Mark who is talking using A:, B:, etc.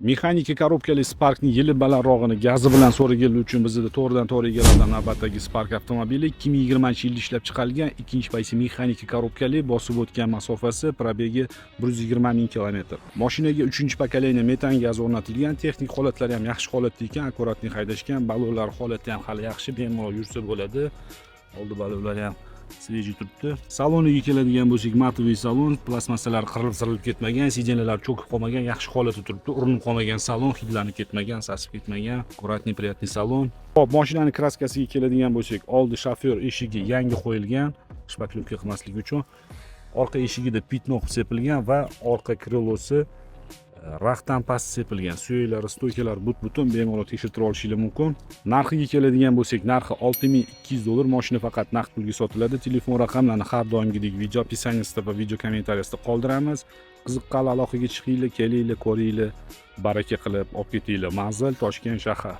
A: Mexanika korobkali Sparkni yili balandrog'ini, gazi bilan so'raganlar uchun bizda to'g'ridan to'g'ri egalaridan navbatdagi Spark avtomobili. 2020-yilda ishlab chiqarilgan, ikkinchi paysi, mexanika korobkali, bosib o'tgan masofasi, пробег i 120 ming kilometr. Mashinaga 3 поколение metan gaz o'rnatilgan, texnik holatlari ham yaxshi holatda ekan, аккуратный haydashgan, ballonlar holati ham hali yaxshi, bemalol yursa bo'ladi. Oldi ballonlari ham свежий turibdi. Saloniga keladigan bo'lsak, матовый salon, plastmassalar qirilib sirilib ketmagan, сиденья lar cho'kib qolmagan, yaxshi holatda turibdi, urinib qolmagan salon, hidlanib ketmagan, sasib ketmagan, аккуратный, приятный salon. Xo'p, mashinani kraskasiga keladigan bo'lsak, oldi shofyor eshigi yangi qo'yilgan, шпаклёвка qilmaslik uchun. Orqa eshigida пятно qilib sepilgan va orqa крыло si raxtdan past sepilgan. Suyaklari, стойка lar but butun, bemalol tekshirtirib olishinglar mumkin. Narxiga keladigan bo'lsak, narxi 6200 dollar. Mashina faqat naqd pulga sotiladi. Telefon raqamlarini har doimgidek video описание sida va video kommentariyasida qoldiramiz. Qiziqqanlar aloqaga chiqinglar, kelinglar, ko'ringlar, baraka qilib olib ketinglar. Manzil: Toshkent shahar.